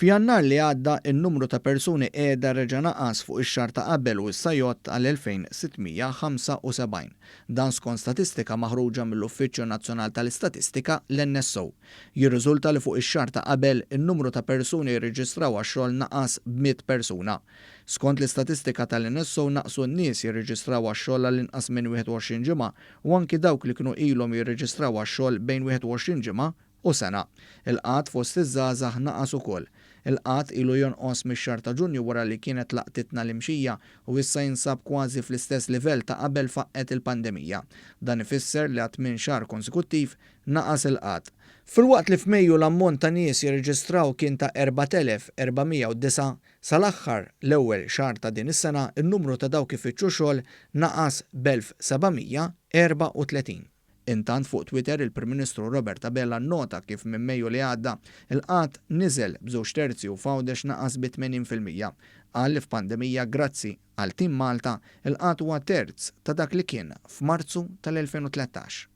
F'Jannar li għadda, in-numru ta' persuni qiegħda reġa' naqas fuq ix-xahar ta' qabel u issa jgħodd għal 2,675. Dan skont statistika maħruġa mill-Uffiċċju Nazzjonal tal-Istatistika, l-NSO. Jirriżulta li fuq ix-xahar ta' qabel, in-numru ta' persuni jirreġistraw għax-xogħol naqas b' persuna. Skont l-istatistika tal-NSO, naqsu n-nies jirreġistraw għax-xogħol għal inqas minn 21 ġimgħa u anki dawk li kienu ilhom jirreġistraw għax-xogħol bejn 21 ġimgħa u sena. Il-qgħad fost iż-żgħażagħ naqas ukoll. Il-qgħad ilu jonqos mix-xahar ta' Ġunju wara li kienet laqtitna l-imxija u issa jinsab kważi fl-istess livell ta' qabel faqqgħet il-pandemija. Dan ifisser li għal tmien xahar konsekuttiv naqas il-qgħad. Filwaqt li f'Mejju l-ammont ta' nies jirreġistraw kien ta' 4,409, sal-aħħar l-ewwel xahar ta' din is-sena n-numru ta' dawk ifittxu xogħol naqas b'1,734. Intant fuq Twitter, il-Prim Ministru Robert Abela nnota kif minn Mejju li għadda, il-qgħad niżel b'żewġ terzi u f'Għawdex naqas bi 80%. Qal li f'pandemija, grazzi għal Tim Malta, il-qgħad huwa terz ta' dak li kien f'Marzu tal-2013.